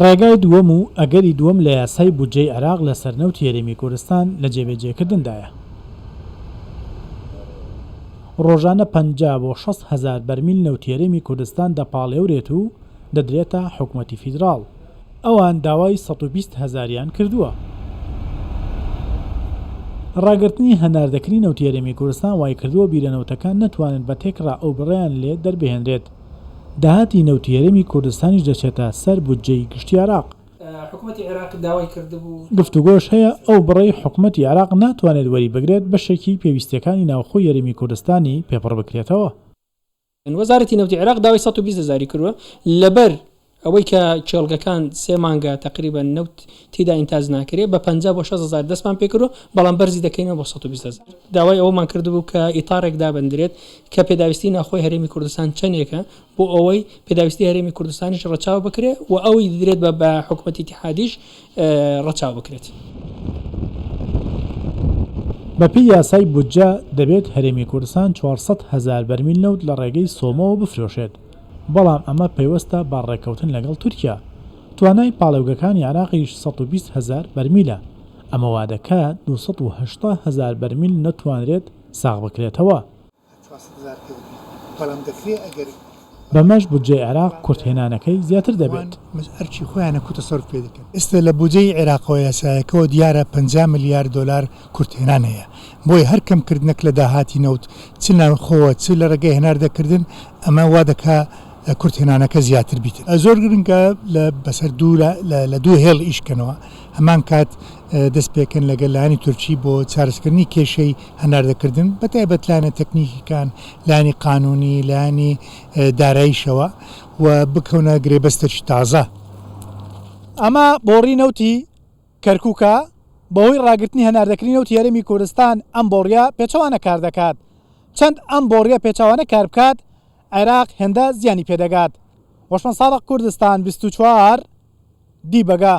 ڕێگای دووەم و ئەگەری دووەم لە یاسای بودجەی عێراق لەسەر نەوتی هەرێمی کوردستان لە جێبەجێکردندایە. ڕۆژانە 50 بۆ 60 هەزار بەرمیل نەوتی هەرێمی کوردستان دەپاڵێورێت و دەدرێتە حکومەتی فیدراڵ. ئەوان داوای 120 هەزاریان کردووە. ڕاگرتنی هەناردەکردنی نەوتی هەرێمی کوردستان وایکردووە بیرە نەوتەکان نەتوانن بە تێکڕا ئەو بڕەیان لێ دەربهێنرێت. داهاتی نەوتی هەرێمی کوردستانیش دەچێتە سەر بودجەی گشتی عێراق. حکومەتی عێراق داوای کردبوو. گفتوگۆش هەیە ئەو بڕەی حکومەتی عێراق ناتوانێت وەریبگرێت بەشێکی پێویستییەکانی ناوخۆی هەرێمی کوردستانی پێ پڕبکرێتەوە. وەزارەتی نەوتی عێراق داوای 120 هەزاری کردووە، لەبەر ئەوەی کە کێڵگەکان سێ مانگە تەقریبەن نەوت تێیدا ئینتاج ناکرێت، بە 50 بۆ 60 هەزار دەستمان پێکردووە، بەڵام بەرزی دەکەینەوە بۆ 120 هەزار. داوای ئەوەمان کردبوو کە ئیتارێک دابندرێت کە پێداویستی ناوخۆی هەرێمی کوردستان چەندێکە بۆ ئەوەی پێداویستی هەرێمی کوردستانیش ڕەچاو بکرێت و ئەوەی دەدرێت بە حکومەتی ئیتیحادیش ڕەچاو بکرێت. بەپێی یاسای بودجە، دەبێت هەرێمی کوردستان 400 هەزار بەرمیل نەوت لە ڕێگەی سۆمۆوە بفرۆشێت، بەڵام ئەمە پەیوەستە بە ڕێککەوتن لەگەڵ تورکیا. توانای پاڵێوگەکانی عێراقیش 120 هەزار بەرمیلە، ئەمە وادەکات 280 هەزار بەرمیل نەتوانرێت ساغبکرێتەوە. بەمەش بودجەی عێراق کورتهێنانەکەی زیاتر دەبێت. ئێستا لە بودجەی عێراقەوە یاسایەکەوە دیارە 50 ملیار دۆلار کورتهێنان هەیە، بۆیە هەر کەمکردنەک لە داهاتی نەوت چ ناوخۆوە چ لە ڕێگەی هەناردەکردن ئەمە وا دەکا کورتهێنانەکە زیاتر بیت. زۆر گرنگە لە بەسەر دوو لە دوو هێڵ ئیش کەنەوە هەمان کات دەست پێکەن لەگەل لایەنی تورکی بۆ چارەسکردنی کێشەی هەناردەکردن بە تایبەت لایەنە تەکنیکیکان لایەنی قانونی لایەنی داراییشەوە و بکەونە گرێبەستێکی تازە. ئەمە بۆڕی نەوتی کەرکوکە، بەهۆی ڕاگرتنی هەناردەکردنی نەوتی هەرێمی کوردستان ئەم بۆڕیە پێچەوانە کاردەکات، چەند ئەم بۆڕیە پێچەوانە کاربکات عێراق هێندە زیانی پێدەگات. هۆشمەند سادق کوردستان 24 دیبەگە.